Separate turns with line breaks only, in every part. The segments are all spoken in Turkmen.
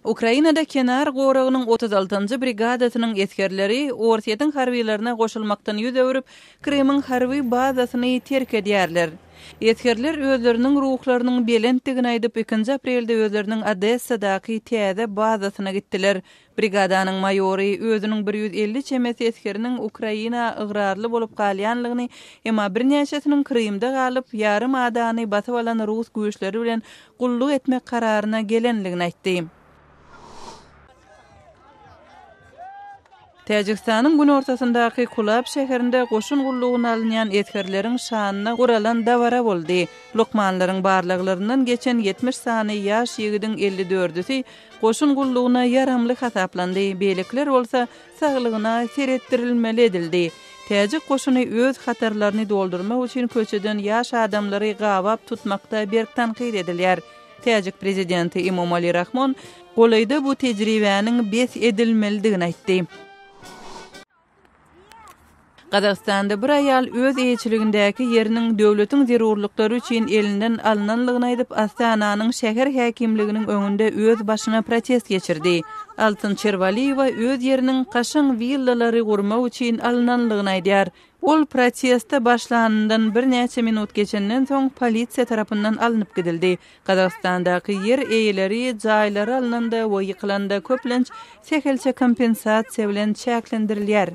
Ukrainada kenar goragynyň 36-njy brigadasynyň esgerleri Orsýetiň harbylaryna goşulmakdan ýüz öwrüp, Krymyň harby bazasyny terk edýärler. Esgerler özleriniň ruhlarynyň belentdigini aýdyp, ikinji aprelde özleriniň Odessadaky täze bazasyna gitdiler. Brigadanyň maýory özüniň 150 çemesi esgeriniň Ukraina ygrarly bolup galýanlygyny, emma birnäçesiniň Krymda galyp, ýarym adany basyp alan rus güýçleri bilen gulluk etmek kararyna gelenligini aýtdy. Täjigistanyň günortasyndaky Kulab şäherinde goşun gullugyna alynýan esgerleriň şanyna guralan dabara boldy. Lukmanlaryň barlaglaryndan geçen 70 sany ýaş ýigidiň elli dördüsi goşun gullugyna ýaramly hasaplandy, beýlekiler bolsa saglygyna seretdirilmeli edildi. Täjik goşuny öz hatarlaryny doldurmak üçin köçeden ýaş adamlary gabap tutmakda berk tankyt edilýär. Täjik prezidenti Emomali Rahmon golaýda bu tejribäniň bes edilmelidigini aýtdy. Gazagystanda bir aýal öz eýeçiligindäki ýeriniň döwletiň zerurlyklary üçin elinden alnanlygyny aýdyp, Astananyň şäher häkimliginiň öňünde öz başyna protest geçirdi. Altyn Çerwaliýewa öz ýeriniň kaşaň willalary gurmak üçin alnanlygyny aýdýar. Ol proteste başlanyndan birnäçe minut geçenden soň polisiýa tarapyndan alnyp gidildi. Gazagystandaky ýer eýeleri jaýlary alnanda we ýykylanda köplenç sähelçe kompensasiýa bilen çäklendirilýär.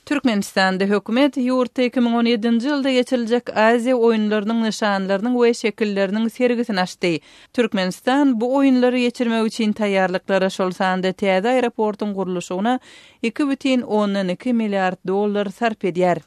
Türkmenistanda hökümet ýurtda 2017-nji ýylda geçiriljek Aziýa oýunlarynyň nyşanlarynyň we şekilleriniň sergisini açdy. Türkmenistan bu oýunlary geçirmek üçin taýýarlyklara, şol sanda täze aeroportuň gurluşygyna 2,2 milliard dollar sarp edýär.